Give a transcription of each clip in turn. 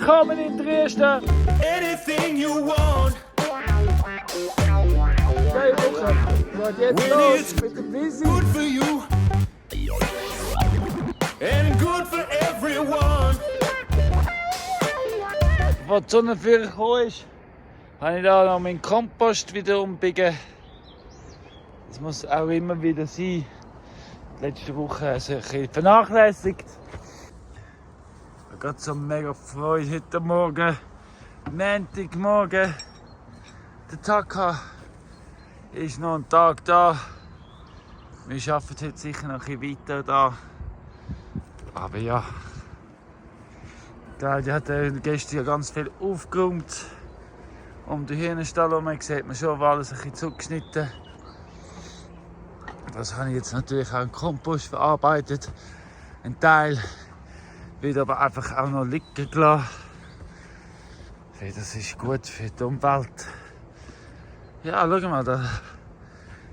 Willkommen in Dresden! Anything you want. Geile Woche. Was jetzt los mit dem Visi? Good for you. And good for everyone. Als die Sonne für gekommen ist, habe ich da noch meinen Kompost wieder umbiegen. Das muss auch immer wieder sein. Letzte Woche ein bisschen vernachlässigt. Ich habe so mega Freude heute Morgen. Montagmorgen. Der Taka ist noch ein Tag da. Wir arbeiten heute sicher noch ein bisschen weiter da. Aber ja. Die hat gestern ja ganz viel aufgeräumt. Um den Hühnerstall herum sieht man schon, war alles ein bisschen zugeschnitten. Das habe ich jetzt natürlich auch im Kompost verarbeitet. Ein Teil wird aber einfach auch noch liegen gelassen. Das ist gut für die Umwelt. Ja, schau mal,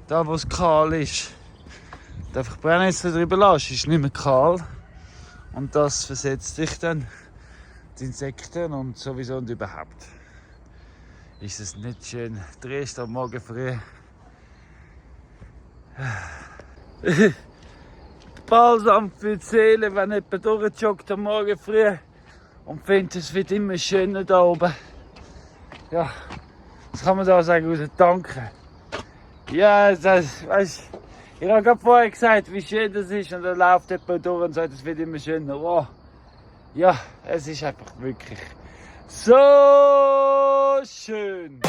da wo es kahl ist, darf ich Brennnessel drüber lassen, ist nicht mehr kahl. Und das versetzt sich dann die Insekten und sowieso und überhaupt. Ist es nicht schön? Dresden am Morgen früh. Balsam für die Seele, wenn jemand durchjoggt am Morgen früh und findet, es wird immer schöner da oben. Ja, das kann man da sagen, aus Danke. Ja, das, weißt, ich habe gerade vorher gesagt, wie schön das ist und dann läuft jemand durch und sagt, es wird immer schöner. Oh, ja, es ist einfach wirklich so schön.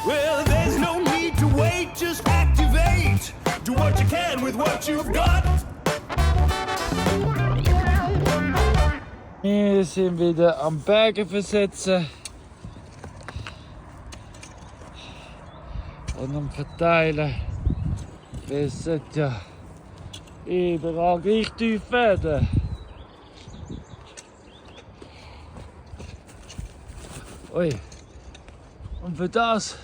Well, there's no need to wait, just activate. Do what you can with what you've got. Wir sind wieder am Bergen versetzen und am Verteilen. Es sollte ja überall gleich tief werden. Ui. Und für das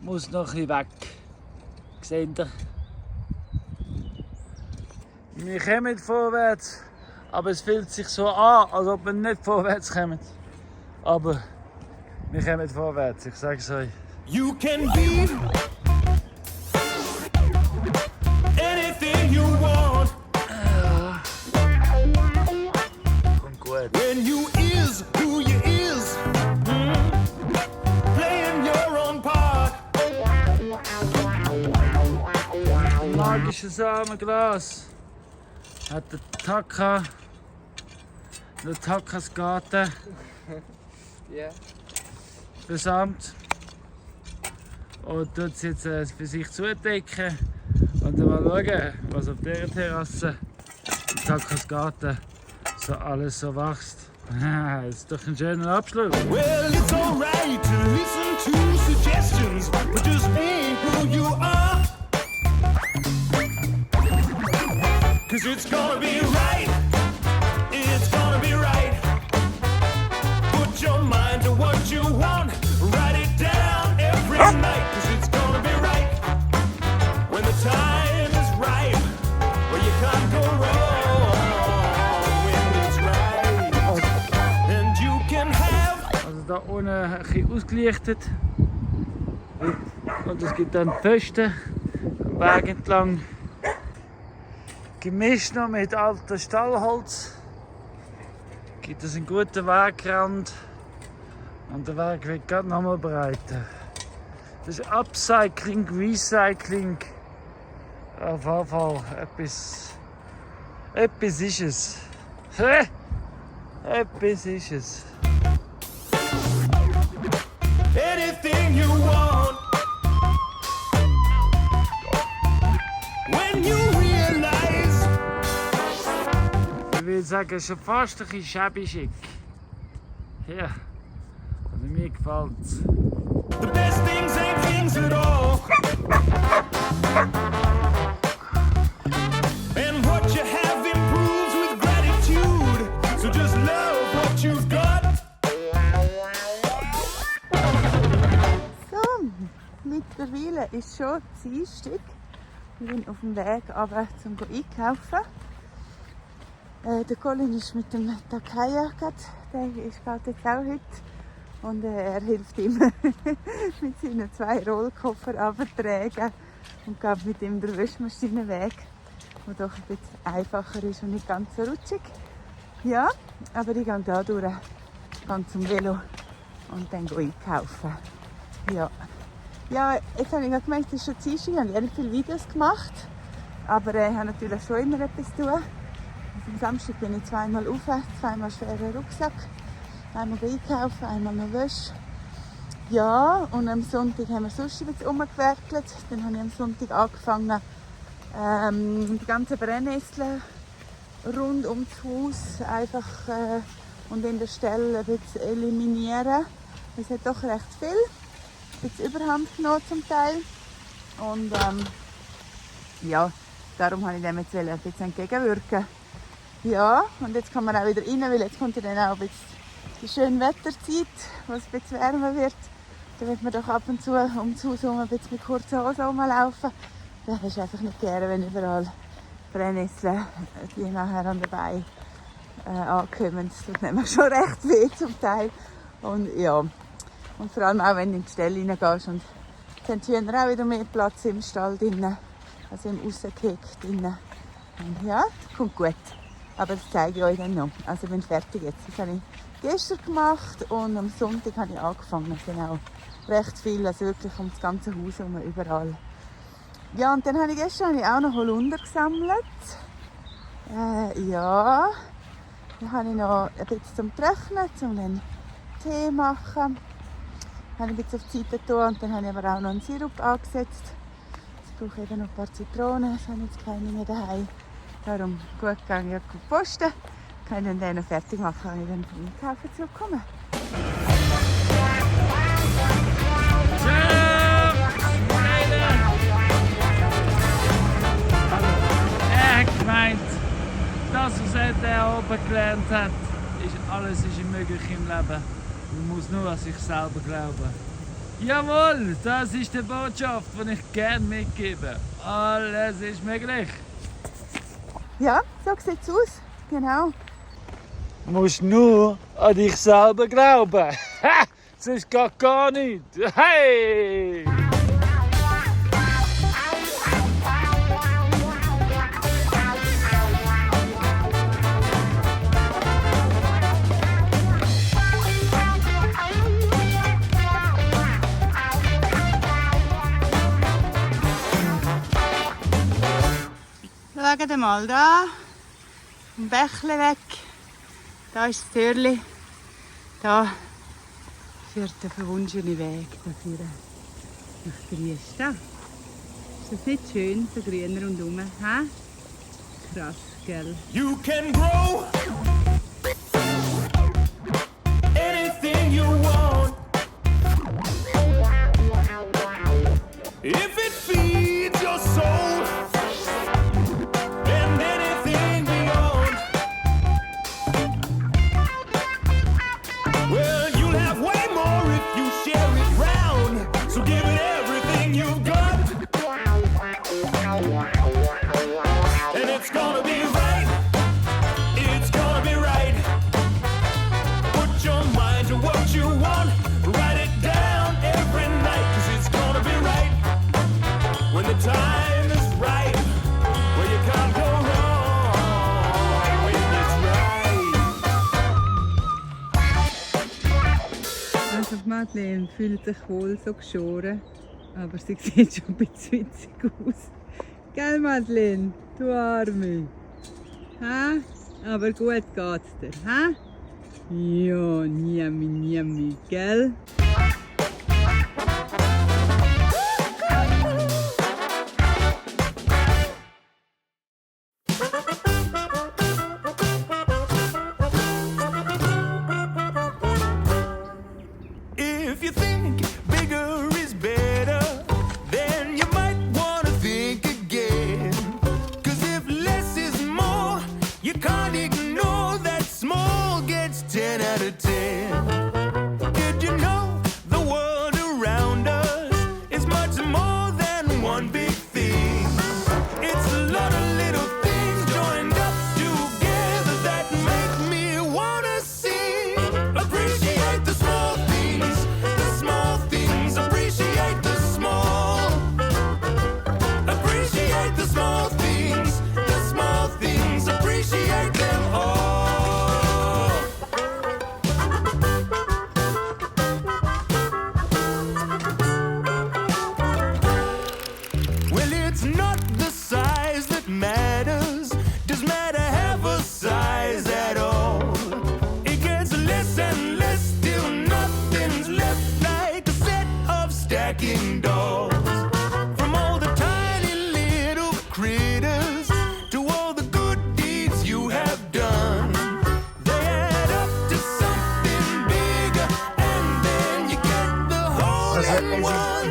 muss noch ein bisschen weg. Seht ihr? Wir kommen vorwärts, aber es fühlt sich so an, als ob wir nicht vorwärts kommen. Aber wir kommen vorwärts, ich sage es euch. You can be anything you want. Kommt gut. When you is who you is. Playing your own part. Magisches Samenglas hat der Taka, der Takas Garten besamt und tut es jetzt für sich zudecken und dann mal schauen, was auf dieser Terrasse im Takas Garten so alles so wächst. Das ist doch ein schöner Abschluss. Well, it's alright to listen to suggestions, but just be who you are. 'Cause it's gonna be right. It's gonna be right. Put your mind to what you want. Write it down every night. 'Cause it's gonna be right. When the time is right. Well, you can't go wrong when it's right. And you can have. Also da unten ein bisschen ausgelichtet und es gibt dann Pfosten am Weg entlang. Gemischt noch mit altem Stallholz gibt es einen guten Wegrand und der Weg wird gerade noch mal breiter. Das ist Upcycling, Recycling. Auf jeden Fall etwas ist es. Etwas ist es. Anything you want. When you realize. Ich würde sagen, schon fast ein bisschen shabby schick. Ja, also mir gefällt's. The best things ain't things at all. And what you have improves with gratitude. So just love what you've got. So, mittlerweile ist schon Dienstag. Wir sind auf dem Weg aber zum Einkaufen. Der Colin ist mit dem Takaya gerade, der geht jetzt auch heute. Und er hilft ihm mit seinen 2 Rollkoffer abzutragen und geht mit ihm der Wäschmaschine weg, die doch ein bisschen einfacher ist und nicht ganz so rutschig. Ja, aber ich gehe hier durch, gehe zum Velo und dann einkaufen. Ja, jetzt habe ich gemerkt, es ist schon Dienstag, ich habe nicht viele Videos gemacht, aber ich habe natürlich schon immer etwas zu tun. Also am Samstag bin ich 2-mal rauf, 2-mal schwerer Rucksack. Einmal einkaufen, einmal noch Wäsche. Ja, und am Sonntag haben wir sonst ein bisschen rumgewerkelt. Dann habe ich am Sonntag angefangen, die ganzen Brennnesseln rund ums Haus einfach und in der Stelle ein bisschen eliminieren. Es hat doch recht viel. Ein bisschen Überhand genommen zum Teil. Und ja, darum habe ich dem jetzt ein bisschen entgegenwirken. Ja, und jetzt kann man auch wieder rein, weil jetzt kommt ja dann auch ein bisschen die schöne Wetterzeit, wo es ein bisschen wärmer wird. Da wird man doch ab und zu um das Haus herum ein bisschen mit kurzen Hosen rumlaufen. Das ist einfach nicht gerne, wenn überall Brennnesseln die nachher an den Beinen ankommen. Das tut nämlich schon recht weh zum Teil. Und ja, und vor allem auch wenn du in die Stelle reingehst. Und jetzt haben die Hühner auch wieder mehr Platz im Stall drinnen, also im Rausgehege drinnen. Und ja, das kommt gut. Aber das zeige ich euch dann noch. Also ich bin fertig jetzt. Das habe ich gestern gemacht und am Sonntag habe ich angefangen. Es sind auch recht viel, also wirklich um das ganze Haus herum, überall. Ja, und dann habe ich gestern auch noch Holunder gesammelt. Ja, dann habe ich noch ein bisschen zum Trocknen, um einen Tee machen. Dann habe ich ein bisschen auf die Seite getan und dann habe ich aber auch noch einen Sirup angesetzt. Jetzt brauche ich eben noch ein paar Zitronen, das habe ich jetzt keine mehr daheim. Darum gut gegangen, ja, gut posten. Kann ich dann noch fertig machen, wenn ich dann vom Einkaufen zurückkomme. Er meint, das, was er oben gelernt hat, alles ist möglich im Leben. Man muss nur an sich selber glauben. Jawohl, das ist die Botschaft, die ich gerne mitgebe. Alles ist möglich. Ja, so sieht es aus. Genau. Du musst nur an dich selber glauben. Ha! Sonst geht gar nicht. Hey! Schaut mal da, vom Bächle weg. Da ist das Türli. Da führt der verwunschene Weg dafür nach Griesta. Ist das nicht schön, so grün rundherum? Ha? Krass, gell? You can grow anything you want if it feeds your soul and anything beyond. Well, you'll have way more if you share it round. So give it everything you've got. And it's gonna be right. It's gonna be right. Put your mind to what you want. Write it down every night. 'Cause it's gonna be right. When the time is right. Well, you can't go wrong when it's right. Also Madeleine fühlt sich wohl so geschoren, aber sie sieht schon ein bisschen witzig aus. Gell Madeleine, du Arme? Ha? Aber gut geht's dir, ha? Ja, niami, niami, gell? If you think bigger is better, then you might want to think again. 'Cause if less is more, you can't ignore that small gets 10 out of 10. Did you know the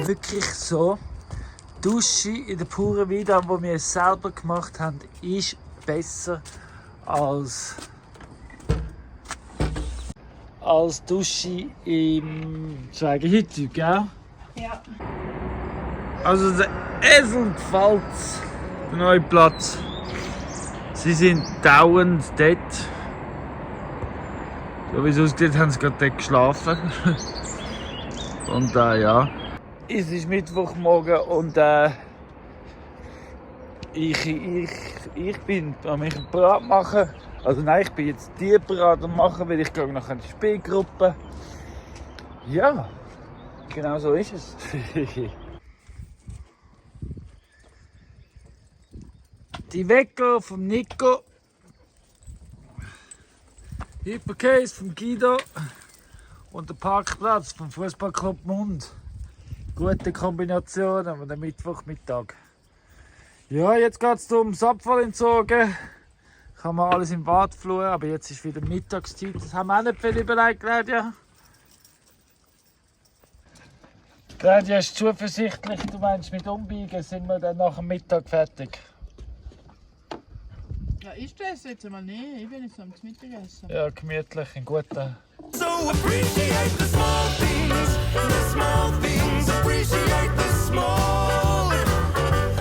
wirklich so, die Dusche in der Pura Vida, die wir selber gemacht haben, ist besser als Dusche im Zweigehüttung, gell? Ja. Also der Esel gefällt der neue Platz. Sie sind dauernd dort. So wie es aussieht, haben sie gerade dort geschlafen. Und ja. Es ist Mittwochmorgen und ich bin am mich parat machen. Also nein, ich bin jetzt die parat am machen, weil ich gehe nachher in die Spielgruppe. Ja, genau so ist es. Die Wecker vom Nico, Hypercase vom Guido und der Parkplatz vom Fußballclub Mund. Gute Kombination am Mittwochmittag. Ja, jetzt geht es darum, das Abfall entsorgen. Kann man alles im Badflur, aber jetzt ist wieder Mittagszeit. Das haben wir auch nicht viel überlegt, Claudia. Claudia ist zuversichtlich, du meinst, mit Umbiegen sind wir dann nach dem Mittag fertig. Ja, ich stresse jetzt einmal nicht. Ich bin jetzt am Mittagessen. Ja, gemütlich, in guten. So appreciate the small things, the small things, appreciate the small.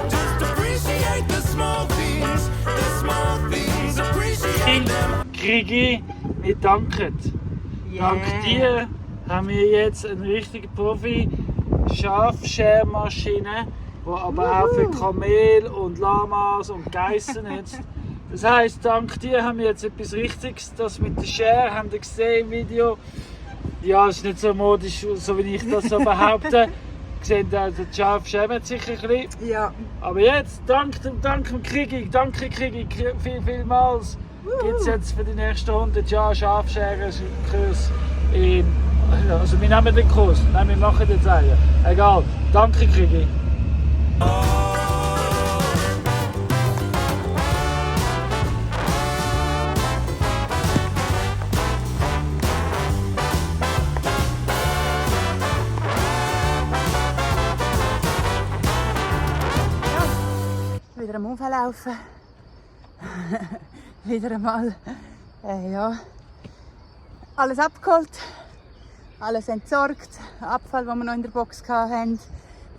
Just appreciate the small things, appreciate them. Krigi, wir danken. Dank dir haben wir jetzt eine richtige Profi-Schafschermaschine, die aber auch für Kamel und Lamas und Geissen nutzt. Das heisst, dank dir haben wir jetzt etwas Richtiges. Das mit der Schere haben wir gesehen im Video. Ja, es ist nicht so modisch, so wie ich das so behaupte. Gesehen, der Schaf schämt sich ein bisschen. Ja. Aber jetzt, dank dem Krigi, danke Krigi, vielmals. Gibt es jetzt für die nächsten 100 Jahre Schafscheren-Kurs in. Also, wir nehmen den Kurs. Nein, wir machen jetzt einen. Egal. Danke Krigi. Wieder am Auflaufen. Wieder einmal ja, alles abgeholt, alles entsorgt, Abfall, den wir noch in der Box hatten.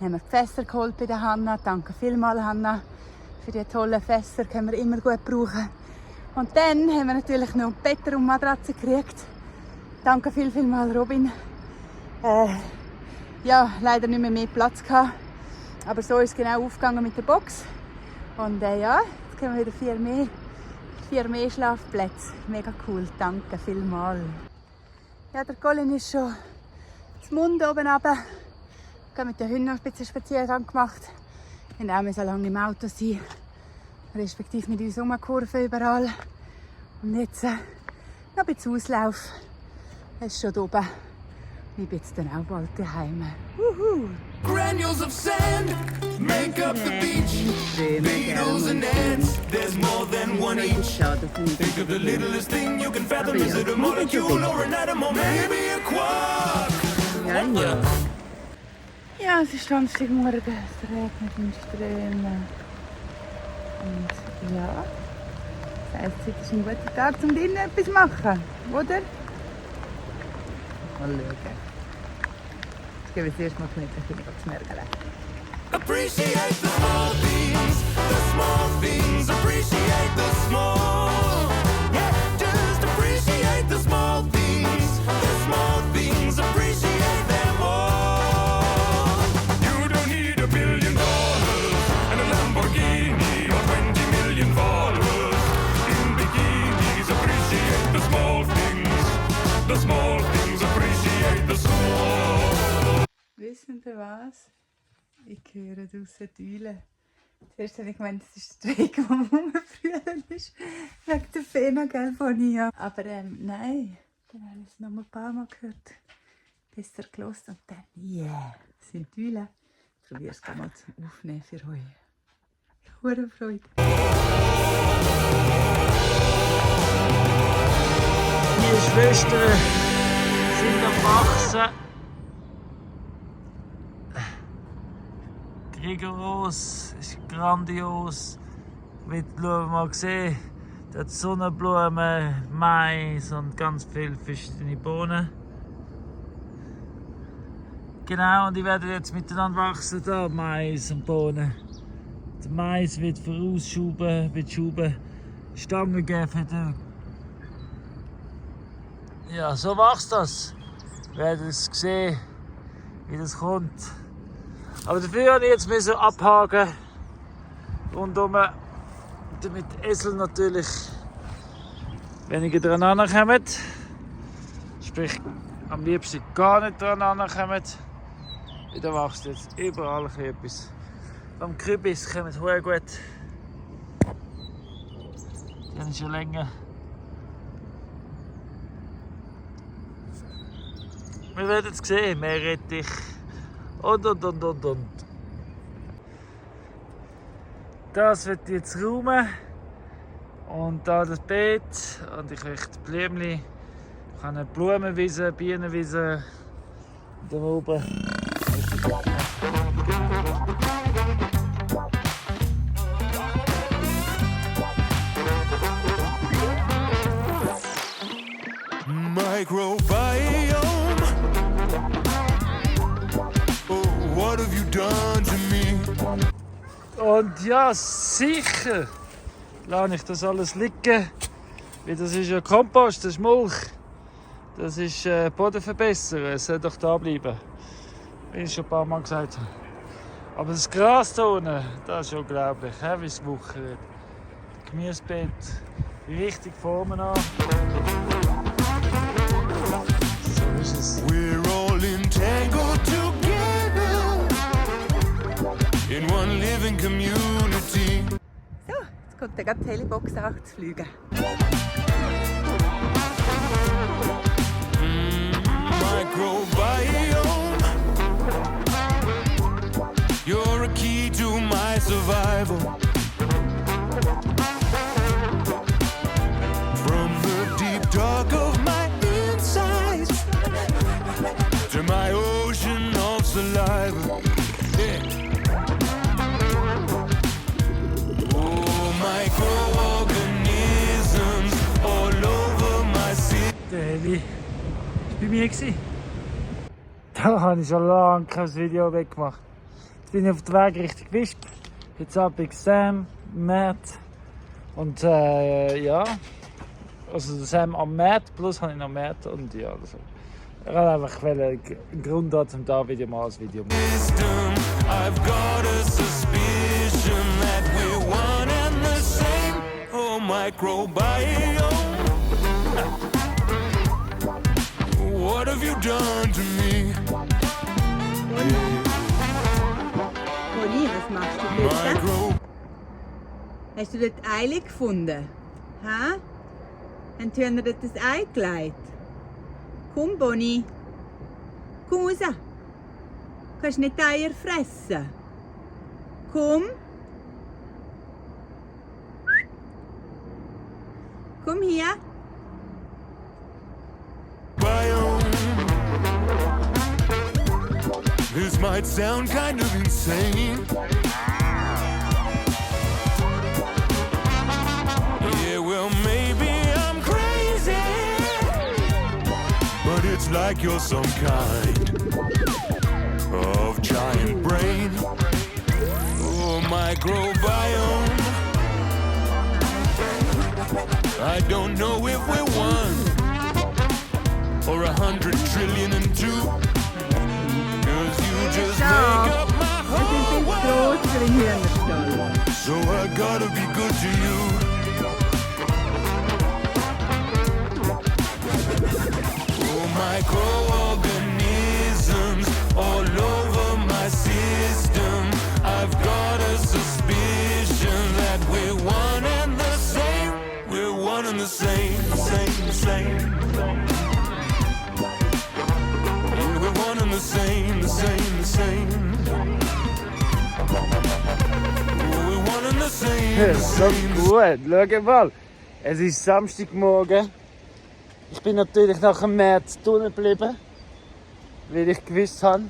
Dann haben wir die Fässer geholt bei der Hanna. Danke vielmals, Hanna, für die tollen Fässer, können wir immer gut brauchen. Und dann haben wir natürlich noch Betten und Matratzen gekriegt. Danke vielmals, Robin. Ja, leider nicht mehr Platz gehabt, aber so ist es genau aufgegangen mit der Box. Und ja, jetzt können wir wieder 4 mehr Schlafplätze. Mega cool, danke vielmals. Ja, der Colin ist schon zum Mund oben runter. Ich habe mit den Hunden noch ein bisschen Spaziergang gemacht. Wir mussten auch so lange im Auto sein, respektive mit uns rumkurven überall. Und jetzt noch ein bisschen Auslauf. Es ist schon oben. Ich bin jetzt dann auch bald daheim. Granules of sand make up the beach. Beetles and ants, there's more than one each. Think of the littlest thing you can fathom. Is it a molecule or an atom or maybe a quark? Ja, es ist Samstagmorgen, es regnet in Strömen. Und ja, das heisst, es ist ein guter Tag, um drinnen etwas zu machen, oder? Mal schauen. Jetzt gehen wir das erste Mal knicken, ich zu merken. Appreciate the small things, appreciate the small. Yeah, just appreciate the small things, appreciate them all. You don't need $1 billion and a Lamborghini or 20 million followers in bikinis. Appreciate the small things, appreciate the small. Wissen Sie was? Ich höre draussen die Eulen. Zuerst habe ich gemeint, das ist der Weg, der rumfrühen ist. Wegen der Phenagelfonia. Aber nein, dann habe ich es noch ein paar Mal gehört. Besser gehört und dann, yeah, das sind die Eulen. Ich probiere es mal zum Aufnehmen für euch. Hure Freude. Meine Schwestern sind am Wachsen. rigoros, ist grandios. Wie die Blumen mal gesehen, da hat Sonnenblumen, Mais und ganz viele verschiedene Bohnen. Genau, und die werden jetzt miteinander wachsen, da Mais und Bohnen. Der Mais wird vorausschuben, wird Schuben Stangen geben für den. Ja, so wächst das. Wir werden es sehen, wie das kommt. Aber dafür musste ich jetzt müssen abhaken. Rundum, damit die Esel natürlich weniger dran kommen. Sprich, am liebsten gar nicht dran kommen. Da wächst jetzt überall etwas. Beim Kürbis kommen es sehr gut. Die haben schon länger. Wir werden es sehen, Meerrettich und. Das wird jetzt räumen. Und da das Beet. Und ich möchte Blümchen. Ich habe eine Blumenwiese, Bienenwiese. Da oben. Microbiome. Oh, what have you done to me? Und ja, sicher lasse ich das alles liegen. Weil das ist ja Kompost, das ist Mulch. Das ist Bodenverbesserer. Es soll doch da bleiben. Wie ich schon ein paar Mal gesagt habe. Aber das Gras da unten, das ist unglaublich, wie es wuchert. Das Gemüsebeet, die richtige Formen an. So ist es. We're all entangled together in one living community. So, jetzt kommt der gerade die Helibox auch zu fliegen. Microbiome. You're a key to my survival. From the deep dark of my insides to my ocean of saliva. Yeah. Oh, microorganisms all over my city. Der Heli war bei mir. Da habe ich schon lange kein Video weggemacht. Jetzt bin ich auf dem Weg Richtung Wisp. Jetzt ab ich Sam, Matt und ja. Also Sam am Matt, plus habe ich noch Matt und ja. Also. Ich wollte einfach einen Grund haben, um da wieder mal ein Video zu machen. Wisdom, I've got a suspicion that we're one and the same. Oh, microbiome. What have you done to me? Conny, was machst du dort? Micro. Hast du dort Eile gefunden? Ha? Haben die Hühner dort das Ei gelegt? Komm, Bonnie. Komm raus. Du kannst nicht die Eier fressen. Komm. Komm hier. Biome. This might sound kind of insane. Yeah, well, maybe I'm crazy. But it's like you're some kind of giant brain. Oh, microbiome. I don't know if we're one or 100 trillion and two. Cause you just make up my whole world. Für den Hühnerstall. So I gotta be good to you. Oh, microorganisms all over my system. I've got a suspicion that we're one and the same. We're one and the same, same. And we're one and the same. We're one and the same. So gut, schau mal. Es ist Samstagmorgen. Ich bin natürlich nach dem März drinnen geblieben, weil ich gewusst habe,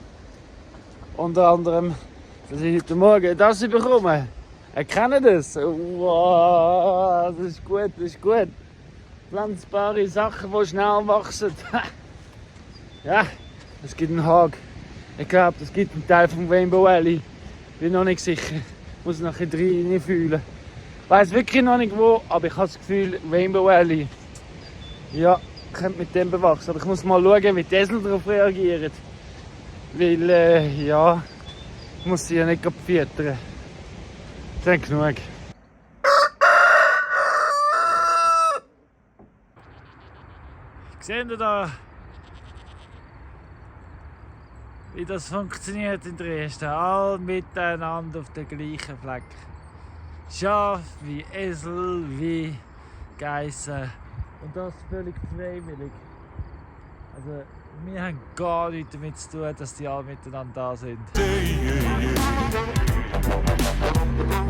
unter anderem dass ich heute Morgen das bekomme. Erkennen das? Wow, das ist gut, das ist gut. Pflanzbare Sachen, die schnell wachsen. Ja, es gibt einen Hag. Ich glaube, es gibt einen Teil vom Rainbow Valley. Bin noch nicht sicher. Muss noch ein bisschen reinfühlen. Ich weiß wirklich noch nicht wo, aber ich habe das Gefühl, Rainbow Valley. Ja, könnte mit dem bewachsen. Aber ich muss mal schauen, wie die Esel darauf reagieren. Weil, ja, ich muss sie ja nicht füttern. Das ist genug. Seht ihr da, wie das funktioniert in Dresden? All miteinander auf dem gleichen Fleck. Schaf wie Esel, wie Geissen. Und das völlig freiwillig. Also, wir haben gar nichts damit zu tun, dass die alle miteinander da sind.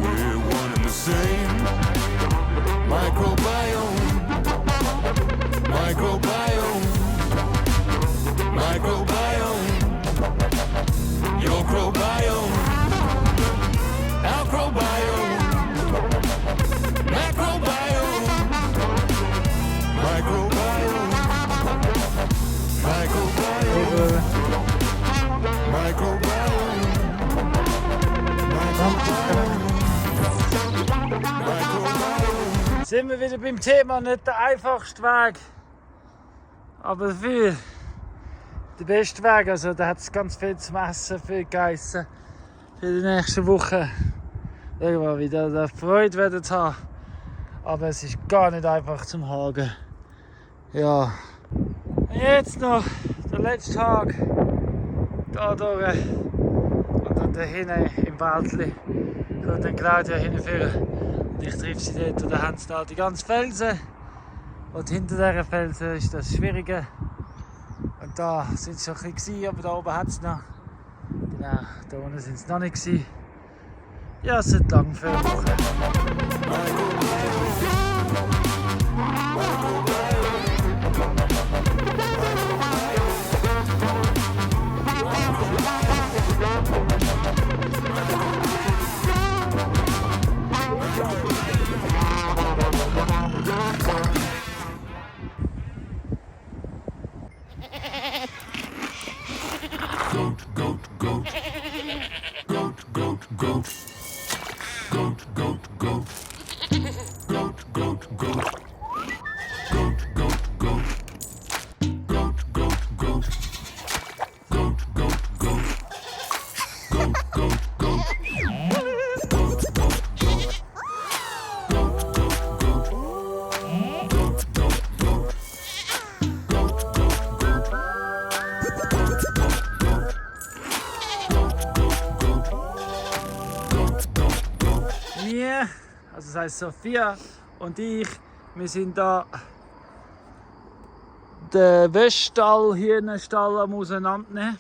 We're one and the same. Microbiome. Microbiome. Microbiome. Your microbiome. Our microbiome. Microbiome. Microbiome. Microbiome. Microbiome. Sind wir wieder beim Thema, nicht der einfachste Weg, aber dafür der beste Weg. Also da hat es ganz viel zu essen für die Geissen für die nächsten Wochen. Irgendwann wieder Freude werden zu haben. Aber es ist gar nicht einfach zum Hagen. Ja. Und jetzt noch der letzte Tag da durch. Und dann da hinten im Wäldli kommt dann Claudia hinführen. Und ich treffe sie dort und da haben sie da die ganzen Felsen. Und hinter diesen Felsen ist das Schwierige. Und da sind sie schon ein bisschen, aber da oben hat es noch. Genau, da unten sind sie noch nicht gewesen. Ja, es sind lang 4 Wochen. Wir, also das heisst Sophia und ich, wir sind da den Wäschstall, Hühnerstall am Auseinandernehmen.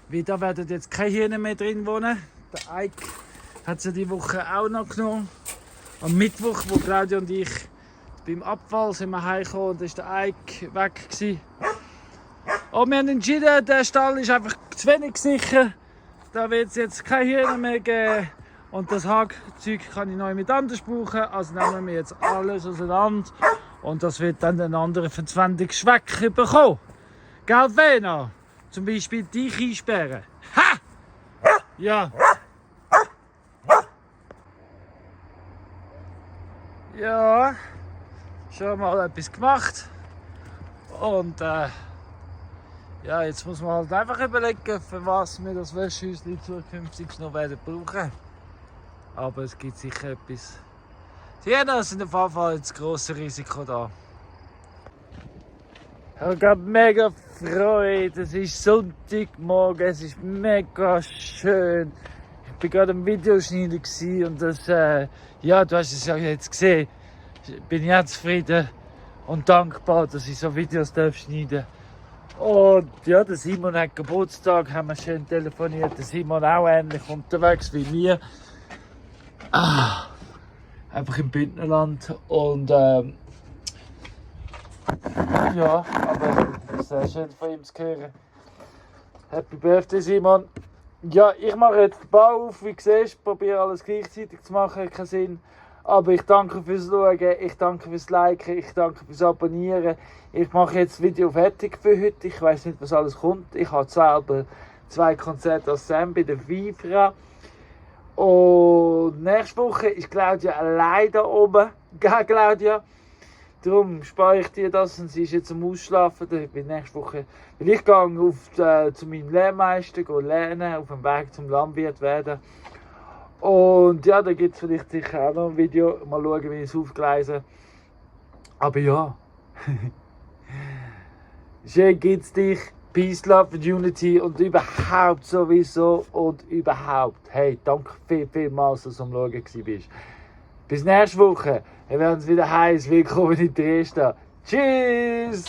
Weil da werden jetzt keine Hühner mehr drin wohnen. Der Eik hat sie die Woche auch noch genommen. Am Mittwoch, wo Claudia und ich beim Abfall sind wir heimgekommen und ist der Eik weg gewesen. Und wir haben entschieden, der Stall ist einfach zu wenig sicher. Da wird es jetzt keine Hühner mehr geben. Und das Hagzeug kann ich neu mit anders brauchen. Also nehmen wir jetzt alles auseinander. Und das wird dann den anderen verwendet Geschmäcker bekommen. Gell, Vena? Zum Beispiel dich einsperren. Ha! Ja. Ja. Schon mal etwas gemacht. Und ja, jetzt muss man halt einfach überlegen, für was wir das Wäschhäuschen zukünftig noch werden brauchen. Aber es gibt sicher etwas. Ja, das ist in dem Fall das grosse Risiko da. Ich habe mega Freude. Es ist Sonntagmorgen, es ist mega schön. Ich war gerade am Videoschneiden und das, ja, du hast es ja jetzt gesehen. Bin ich auch zufrieden und dankbar, dass ich so Videos schneiden darf. Und ja, der Simon hat Geburtstag, haben wir schön telefoniert. Der Simon auch ähnlich unterwegs wie wir. Einfach im Bündnerland. Und ja, aber sehr schön von ihm zu hören. Happy Birthday, Simon. Ja, ich mache jetzt den Bau auf, wie du siehst, probiere alles gleichzeitig zu machen, keinen Sinn. Aber ich danke fürs Schauen, ich danke fürs Liken, ich danke fürs Abonnieren. Ich mache jetzt das Video fertig für heute, ich weiß nicht, was alles kommt. Ich habe selber 2 Konzerte als Sam bei der Vibra. Und nächste Woche ist Claudia allein da oben. Gell, Claudia? Darum spare ich dir das und sie ist jetzt am Ausschlafen. Ich bin nächste Woche, weil ich gehe zu meinem Lehrmeister lernen, auf dem Weg zum Landwirt werden. Und ja, da gibt es vielleicht sicher auch noch ein Video. Mal schauen, wie ich es aufgleise. Aber ja. Schön geht's dich. Peace, Love and Unity und überhaupt sowieso und überhaupt. Hey, danke vielmals, dass du am Schauen bist. Bis nächste Woche. Wir werden es wieder heiß. Willkommen in Dresden. Tschüss!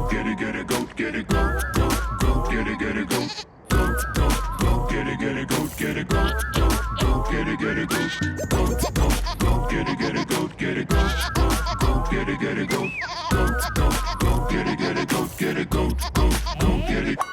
Get it, get it, go, get it, go, go, go, get it, get it, go, go, go, go, get it, get it, go, get it, go, go, go, get it, get it, go, go, go, go, get it, get it, go, get it, go, go, go, get it, get it, go, go, go, go, get it, get it, go, get it, go, go, go, get it.